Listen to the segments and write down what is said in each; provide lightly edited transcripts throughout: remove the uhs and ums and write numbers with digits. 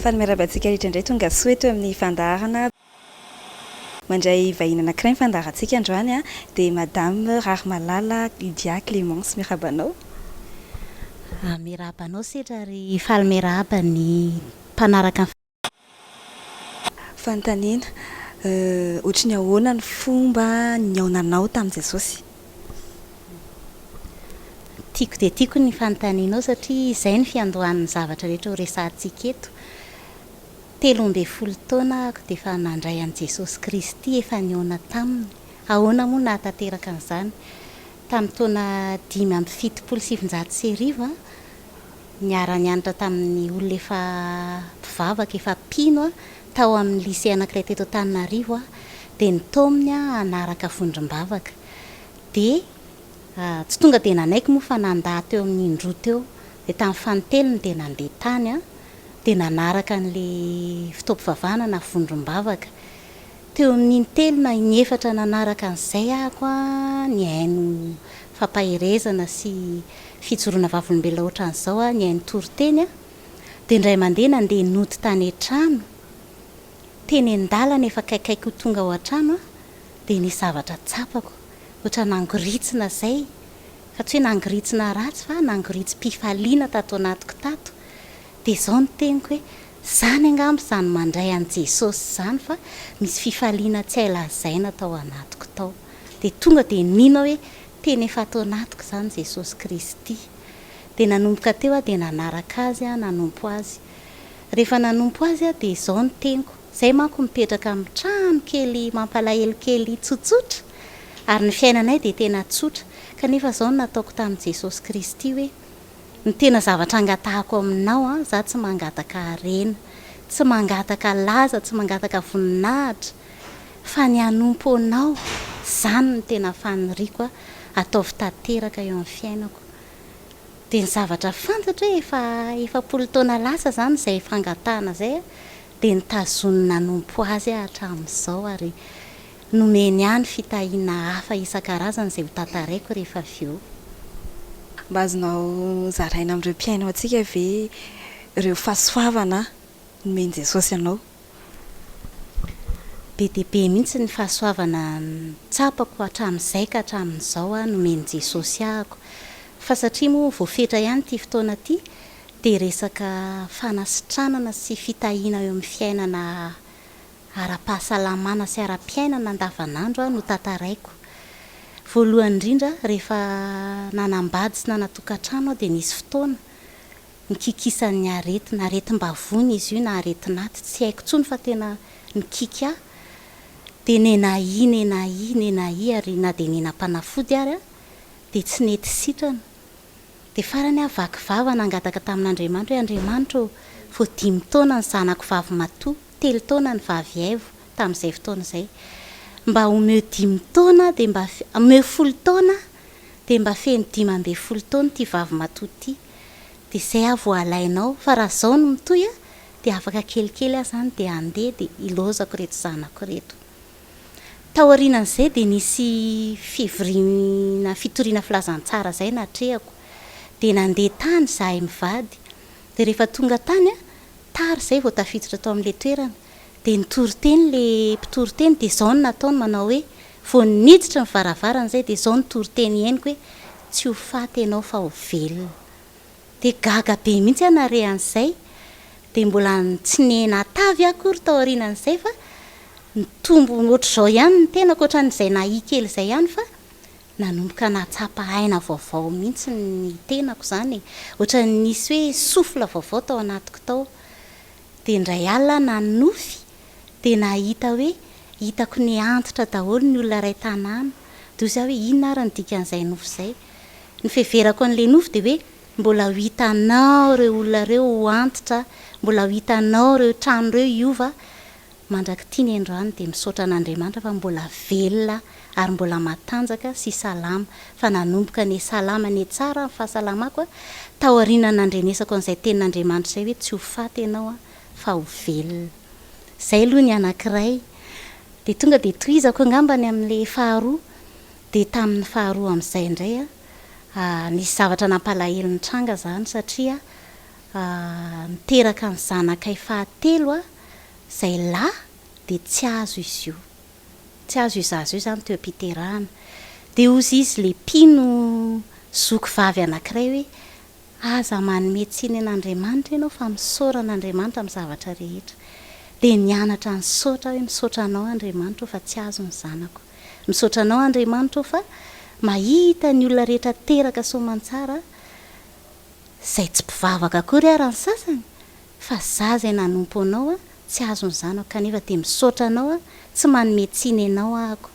Faly miarahaba antsika rehetra indray tonga soa eto amin'ny fandaharana. Mandray vahiny anankiray ny fandaharantsika androany dia Madame Raharimalala Lydia Clémence. Miarahaba anao. Miarahaba anao Sedra ary faly miarahaba ny mpanaraka ny. Fanontaniana, Ohatry ny ahoana ny fomba nihaonanao tamin'i Jesosy? Tiako dia tiako ny fanontanianao satria izay no fiandohan'ny zavatra rehetra ho resahantsika eto. 13 taona aho dia efa nandray an'i Jesosy Kristy, efa nihaona taminy. Ahoana moa no nahatanteraka an'izany? Tamin'ny taona 1975, Niara-nianatra tamin'ny olona efa mpivavaka, efa mpino aho, tao amin'ny lycée anankiray teto Antananarivo aho, dia nitaominy aho hanaraka vondrom-bavaka. Dia tsy tonga dia nanaiky moa fa nandà teo amin'ny indroa teo. Dia tamin'ny fanintelony dia nandeha tany aho, dia nanaraka an'ilay fotoam-pivavahana na vondrom-bavaka. Teo amin'ny intelo na inefatra nanaraka an'izay ahako nihaino fampaherezana sy fijoroana vavolombelona ohatran'izao aho, nihaino toriteny aho, dia indray mandeha nandeha nody tany an-trano, teny an-dalana efa akaikaiky ho tonga ao an-trano aho, dia nisy zavatra tsapako, ohatran'ny nangoritsina izay, fa tsy hoe nangoritsina ratsy fa nangoritsim-pifaliana tato anatiko tato, Dia izao no teniko hoe, izany angamba izany mandray an'i Jesosy izany fa misy fifaliana tsy hay lazaina tao anatiko tao. Dia tonga dia nino aho hoe tena efa ato anatiko izany Jesosy Kristy. Dia nanomboka teo aho dia nanaraka Azy aho, nanompo Azy. Rehefa nanompo Azy aho dia izao no teniko, izay manko mipetraka amin'ny trano kely mampalahelo kely tsotsotra, ary ny fiainanay dia tena tsotra, kanefa izao no nataoko tamin'i Jesosy Kristy hoe, Ny tena zavatra angatahako aminao an, za tsy mangataka harena, tsy mangataka laza, tsy mangataka voninahitra, fa ny hanompo anao, zany no tena faniriako a, ataovy tanteraka eo amin'ny fiainako. Dia ny zavatra fantatro hoe efa 40 taona lasa zany izay fangatahana izay a, dia nitazoniny nanompo azy aho hatramin'izao ary Nomeny ahy ny fitahiana hafa isan-karazany izay hotantaraiko rehefa avy eo. Mba azonao zaraina amin'ireo mpihaino antsika ve ireo fahasoavana nomen'i Jesosy anao? Be dia be mihitsy ny fahasoavana tsapako hatramin'izay ka hatramin'izao nomen'i Jesosy ahako. Fa satria moa voafetra ihany ity fotoana ity dia resaka fanasitranana sy fitahiana eo amin'ny fiainana ara-pahasalamana sy ara-piainana andavanandro no tantaraiko. Voalohany indrindra, rehefa nanambady sy nanan-tokantrano aho dia nisy fotoana nikikisan'ny aretina, aretim-bavony izy io na aretin'aty, tsy haiko intsony fa tena nikiky ahy. Dia nenahia, nenahia, nenahia ary na dia nihinam-panafody ary aho dia tsy nety sitrana. Dia farany aho vaky vava nangataka tamin'Andriamanitra hoe, Andriamanitra ô, vao dimy taona ny zanako vavy matoa, telo taona ny vavy aivo tamin'izay fotoana izay. Mba omeo dimy taona aho dia mba, omeo folo taona aho dia mba feno 15 taona ity vavy matoa ity. Dia izay aho vao alainao, fa raha izao no mitohy dia afaka kelikely aho izany dia handeha dia ilaozako ireto zanako ireto. Taorianan'izay dia nisy fivoriana fitoriana filazantsara izay natrehako. Dia nandeha tany izahay mivady. Dia rehefa tonga tany an, tara izay vao tafiditra tao amin'ilay toerana. Dia nitory teny ilay mpitory teny dia izao no nataony manao hoe, vao niditra ny varavarana izay dia izao ny toriteny henoko hoe, tsy ho faty ianao fa ho velona. Dia gaga be mihitsy aho nahare an'izay. Dia mbola tsy nihenatavy aho akory taorianan'izay fa nitombo ohatr'izao ihany ny tenako, ohatran'izay nahia kely izay ihany fa nanomboka nahatsapa aina vaovao mihitsy ny tenako izany e. Ohatran'ny nisy hoe souffle vaovao tao anatiko tao. Dia indray alina aho nanonofy dia nahita hoe hitako nihantitra daholo ny olona iray tanàna. Dia hoy izaho hoe inona ary ny dikan'izay nofy izay? Ny fiheverako an'ilay nofy dia hoe mbola ho hitanao ireo olona ireo ho antitra, mbola ho hitanao ireo trano ireo hiova, mandrak'ity ny androany dia misaotra an'Andriamanitra fa mbola velona ary mbola matanjaka sy salama, fa nanomboka anie salama anie tsara ny fahasalamako a, taoriana nandrenesako an'izay tenin'Andriamanitra izay hoe tsy ho faty ianao a fa ho velona. Izay aloha ny anankiray. Dia tonga dia tohizako angamba ny amin'ilay faharoa. Dia tamin'ny faharoa amin'izay indray, nisy zavatra nampalahelo nitranga izany satria Niteraka ny zanakay fahatelo aho, izay lahy, dia tsy azo izy io. Tsy azo io zaza io izany teo am-piterahana. Dia hozy izy ilay mpino zoky vavy anankiray hoe, Aza manome tsiny an'Andriamanitra ianao fa misaora an'Andriamanitra amin'ny zavatra rehetra. Dia nianatra nisaotra aho hoe misaotra anao Andriamanitra ô fa tsy azo ny zanako. Misaotra anao Andriamanitra ô fa mahita ny olona rehetra teraka soamantsara izay tsy mpivavaka akory ara ny sasany fa za izay nanompo anao aho tsy azo ny zanako kanefa dia misaotra anao aho tsy manome tsiny anao ahako.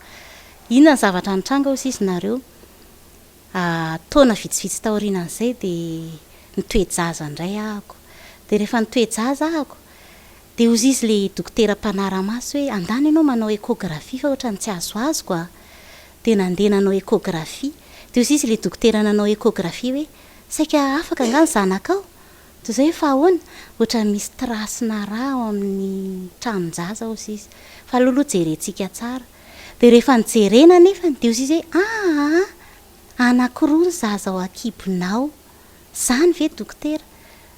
Inona ny zavatra nitranga hoy sisa nareo? Taona vitsivitsy taorianan'izay dia nitoe-jaza indray ahako. Dia rehefa nitoe-jaza ahako dia hozy izy ilay dokotera mpanara-maso hoe andana ianao manao échographie fa ohatran'ny tsy azoazoko a! Dia nandeha nanao échographie. Dia hozy izy ilay dokotera nanao échographie hoe saika afaka angaha ny zanakao? Toy izay hoe fa ahoana? Ohatran'ny misy trace-na rà ao amin'ny tranon-jaza hozy izy. Fa aleo aloha jerentsika tsara. Dia rehefa nojerena anefany dia hozy izy hoe aa! Anankiroa ny zaza ao an-kibonao. Izany ve dokotera?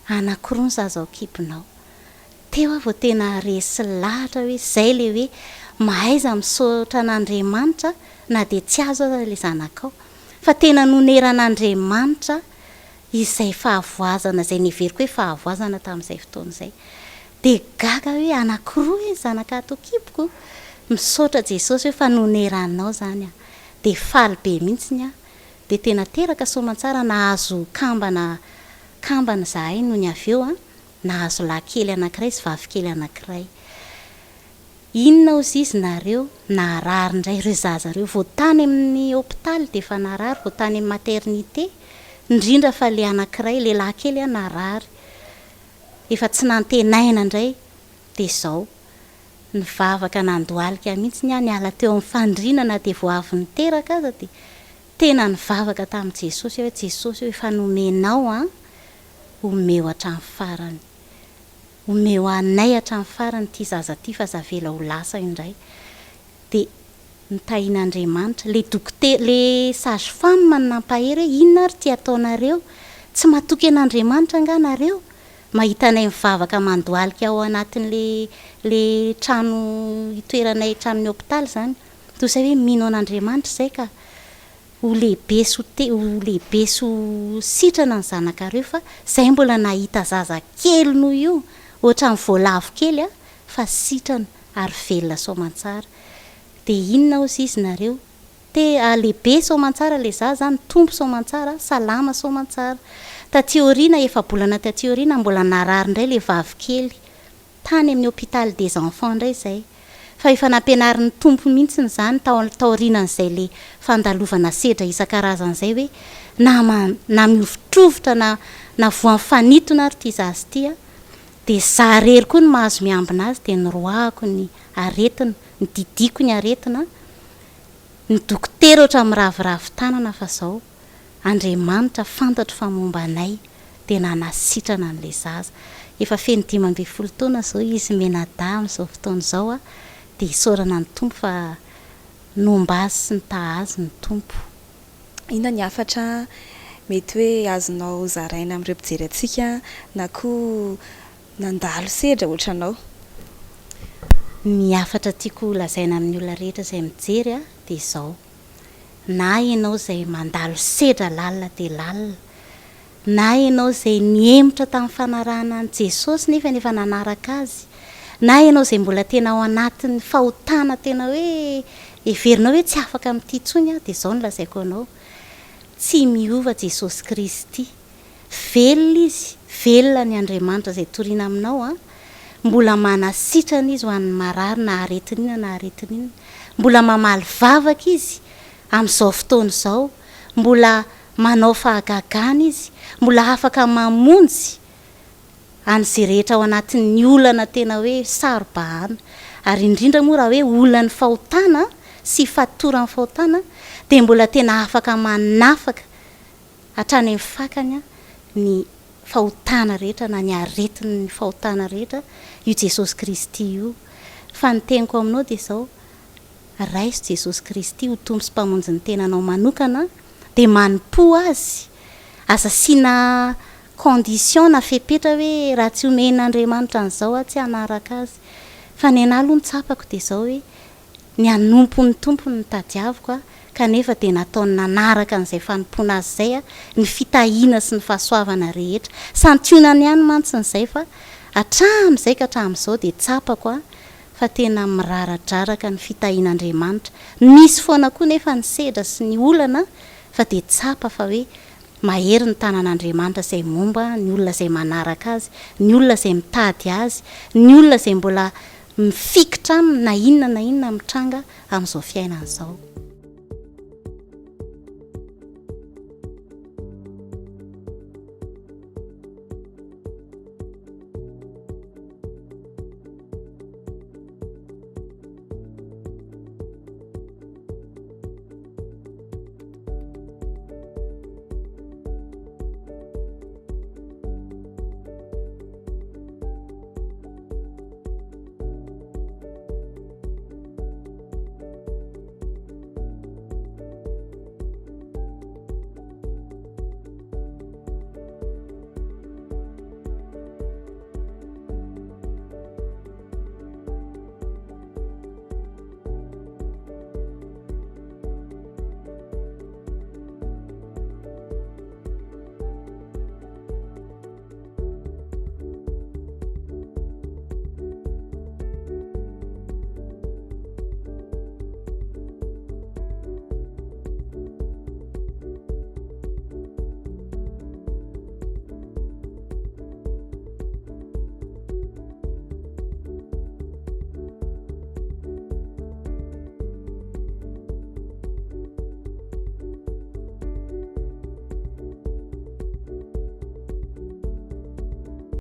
Anankiroa ny zaza ao an-kibonao. Teo aho vao tena resy lahatra hoe izay ilay hoe mahaiza misaotra an'Andriamanitra na dia tsy azo aza ilay zanakao. Fa tena noneran'Andriamanitra izay fahavoazana izay neveriko hoe fahavoazana tamin'izay fotoana izay. Dia gaga aho hoe anankiroa ve ny zanaka ato an-kiboko? Misaotra Jesosy hoe fa noneranao izany aho. Dia faly be mihitsiny aho. Dia tena teraka soamantsara nahazo kambana kambana izahay nony avy eo an, nahazo lahy kely anankiray sy vavy kely anankiray. Inona ozy izy nareo? Narary indray ireo zaza ireo. Vao tany amin'ny hopitaly dia efa narary, vao tany amin'ny maternité, indrindra fa ilay anankiray, lehilahy kely an, narary. Efa tsy nantenaina indray dia izao. Nivavaka nandohalika mihitsy aho, niala teo amin'ny fandriana na dia vao avy niteraka aza dia tena nivavaka tamin'i Jesosy aho hoe Jesosy ô efa nomenao an, omeo hatramin'ny farany. Omeo anay hatramin'ny farany ity zaza ity fa aza avela ho lasa indray. Dia notahian'Andriamanitra. Ilay dokotera, ilay sage femme no nampahery hoe inona ary ity ataonareo? Tsy matoky an'Andriamanitra angaha nareo? Mahita anay mivavaka mandohalika ao anatin'ilay ilay trano itoeranay, tranon'ny hopitaly izany. Toy izay hoe mino an'Andriamanitra izay ka. Ho lehibe sy ho te ho lehibe sy ho sitrana ny zanakareo fa zay mbola nahita zaza kely noho io ohatran'ny voalavo kely a fa sitrana ary velona soamantsara de inona ozy izy nareo te a lehibe soamantsara le zaza nitombo soamantsara salama soamantsara taty aoriana efa-bolana taty aoriana mbola narary indray le vavy kely Tany amin'ny hôpital des enfants indray izay. Fa efa nampianarin'ny Tompo mihitsiny izany tao taorianan'izay le fandalovana sedra isan-karazany izay hoe na na mihovitrovitra na na voan'ny fanintona ary ity zaza ity a, dia za irery koa no mahazo miambina azy dia niroahako ny aretina, nodidiako ny aretina, ny dokotera ohatran'ny miraviravy tanana fa zao. Andriamanitra fantatro fa momba anay dia nanasitrana an'ilay zaza. Efa feno 15 taona izao izy mianadahy amin'izao fotoana izao a, dia isaorana ny Tompo fa nomba azy sy nitaha azy ny Tompo. Inona ny hafatra mety hoe azonao zaraina amin'ireo mpijery antsika na koa nandalo sedra ohatranao? Ny hafatra tiako holazaina amin'ny olona rehetra izay mijery dia izao, na ianao izay mandalo sedra lalina dia lalina, na ianao izay nihemotra tamin'ny fanarahana an'i Jesosy nefa efa nanaraka Azy, na ianao izay mbola tena ao anatin'ny fahotana tena hoe heverinao hoe tsy afaka amin'ity intsony aho, dia izao no lazaiko anao, tsy miova Jesosy Kristy. Velona Izy, velona ny Andriamanitra izay toriana aminao an, mbola manasitrana Izy ho an'ny marary na aretina inona na aretina inona, mbola mamaly vavaka Izy amin'izao fotoana izao, mbola manao fahagagana Izy, mbola afaka mamonjy an'izay rehetra ao anatin'ny olana tena hoe saro-bahana, ary indrindra moa raha hoe olan'ny fahotana sy fatoran'ny fahotana dia mbola tena afaka manafaka hatrany amin'ny fakany ny fahotana rehetra na ny aretin'ny fahotana rehetra io Jesosy Kristy io. Fa ny teniko aminao dia izao, raiso Jesosy Kristy ho Tompo sy Mpamonjy ny tenanao manokana dia manompoa Azy, aza asiana condition na fepetra hoe raha tsy omen'Andriamanitra an'izao aho tsy hanaraka azy. Fa ny anah aloha ny tsapako dia izao hoe ny hanompo ny Tompo no tadiaviko a, kanefa dia nataony nanaraka an'izay fanompoana azy izay a, ny fitahiana sy ny fahasoavana rehetra. Santionany ihany mantsy ny izay fa hatramin'izay ka hatramin'izao dia tsapako a, fa tena miraradraraka ny fitahian'Andriamanitra. Misy foana koa nefa ny sedra sy ny olana fa dia tsapa fa hoe mahery ny tanan'Andriamanitra izay momba ny olona izay manaraka Azy, ny olona izay mitady Azy, ny olona izay mbola mifikitra Aminy na inona na inona mitranga amin'izao fiainana izao.